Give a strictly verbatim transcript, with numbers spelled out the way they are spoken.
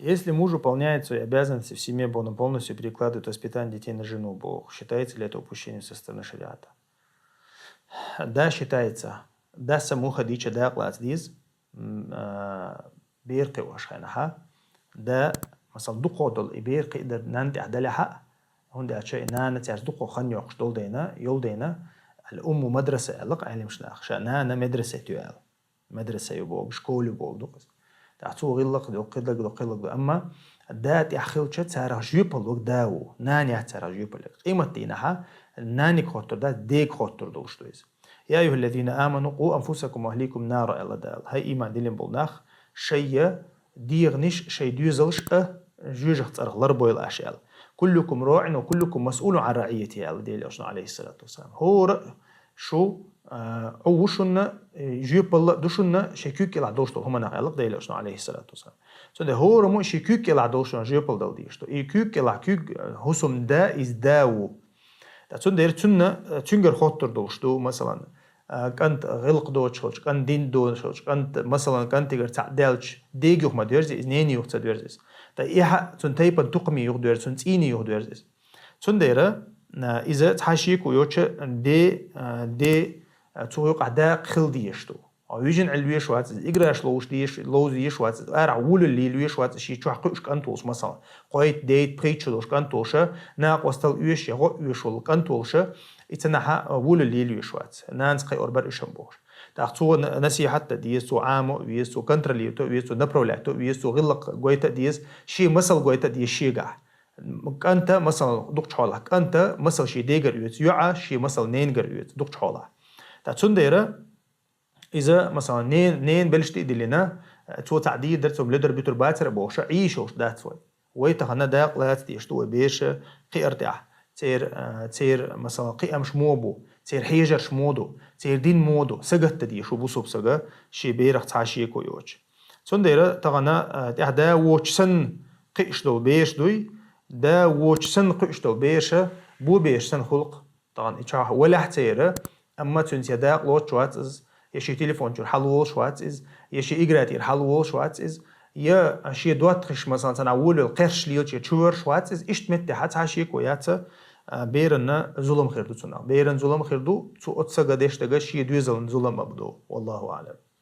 Если муж выполняет свои обязанности в семье, он полностью перекладывает воспитание детей на жену, бо считается ли это упущением со стороны шариата? Да, считается. Да, са муха дича да клац диз, м, а, бер кхиош хайна ха. Да, масал, дукхо дол и бер кхи дар нан тя даля ха. Хунда ча и нана цяс дукхо хан йокш дол дейна, йол дейна. Ал умму мадраса аллах алимшнах. Ша нана медресе тю ал. Медресе ю бог, школе бог дукхас. Та цу гиллак дол, кхилак дол, кхилак дол. Амма да тя хилча царах жюпалук да ву. Нан я царах жюпалук. Къимат дина ха, нани хоттур да, дег хоттур дол, что из. يا أيها الذين آمنوا قوا أنفسكم وأهليكم نارا, Алла Дала. Хай иман дилин бол нах, шайя дегниш, шай дюзалш а жюжах царах лар бойл аш ал. كلكم راع وكلكم مسؤول عن رعيته, Алла Дела ошна, алейхи салату вассалам. Хора шу, а, увушунна, э, жюпалла душунна, шай кюк кила дош дол, хуманах Алла Дела ошна, алейхи салату вассалам. Цунде хора му шай кюк кила дошун жюпал дал ди, что и кюк кила кюк, э, хусум да из да ву. Та цун дер цунна, э, цунгар хоттур долуш ду, масалан, э, кӀант гӀилкъ доцуш хилча, кӀант дин доцуш хилча, кӀант, масалан, кӀантигар цхьаъ даьлча, дег юха ма доьрзи из, нени юха ца доьрзи из. Та и хьа цун тайпан тукхами юха доьрзи, цун цӀийни юха доьрзи из. Цундера, э, иза цхьа шеко йоцу де, э, де, э, цу юкъахь дакъа хила дезаш ду. А вижин Ӏилла веш вац иза, играш ловуш деш, ловза еш вац иза, арахь вулаллийла веш вац иза, ши чохь кхуьуш кӀант волуш, масала, кхойтта, дейтта, пхийтта шо долуш кӀант волуша, накъостал оьшуш я гӀо оьшуш волу кӀант волуша, и ца нахьа, а, вулаллийла веш вац. Нанас кхайор бара уьш хӀума бохуш. ТӀаккха цо на-, насихьат а деза, цо Ӏамо а веза, цо контролировать а веза, цо направлять а веза, цо гӀиллакх гойта а деза, шен масал гойта а деза шегахь. М, кӀанта, масала, дукхачу хьолахь, кӀанта масал шен дегара оьцу, йоӀа шен масал ненагара оьцу, дукхачу хьолахь. ТӀаккха цундела, иза, масалан, нен-, нен белш тӀе а диллина, цо цхьаъ дийр дара, цо ледар буьтур бацара а бохуша, Ӏийшалш дац вай. Вай тахана дакъа лаца деш ду вай берша кхиар тӀехь. Цер, а, цер, масалан, кхиамаш мо бу, цер хьежарш мо ду, цер дин мо ду, сагатта деш ву бусуб сага, шен берах цхьа шеко йоцу. Цундела тахана, а, тӀехь да вочу санна кхиъш долу берш дуй, да вочу санна кхуьуш долу берша, бу берш санна хулкх. Тахана и чохь валахь церан, амма цуьнца я дакъа лоцуш вац иза, я шен телефон чуьра хьалаволуш вац иза, я шен игра тӀера хьалаволуш вац иза, я шен доттагӀаш, масалан, цхьана волавелла кхерш лелачу чуварш вац иза, иштта меттехь цхьа шеко яца, а, беранна зулам хир ду цунах. Беран зулам хир ду, цу оцу сага деш дага шен доьзалан зулам абду. Валлаху аълам.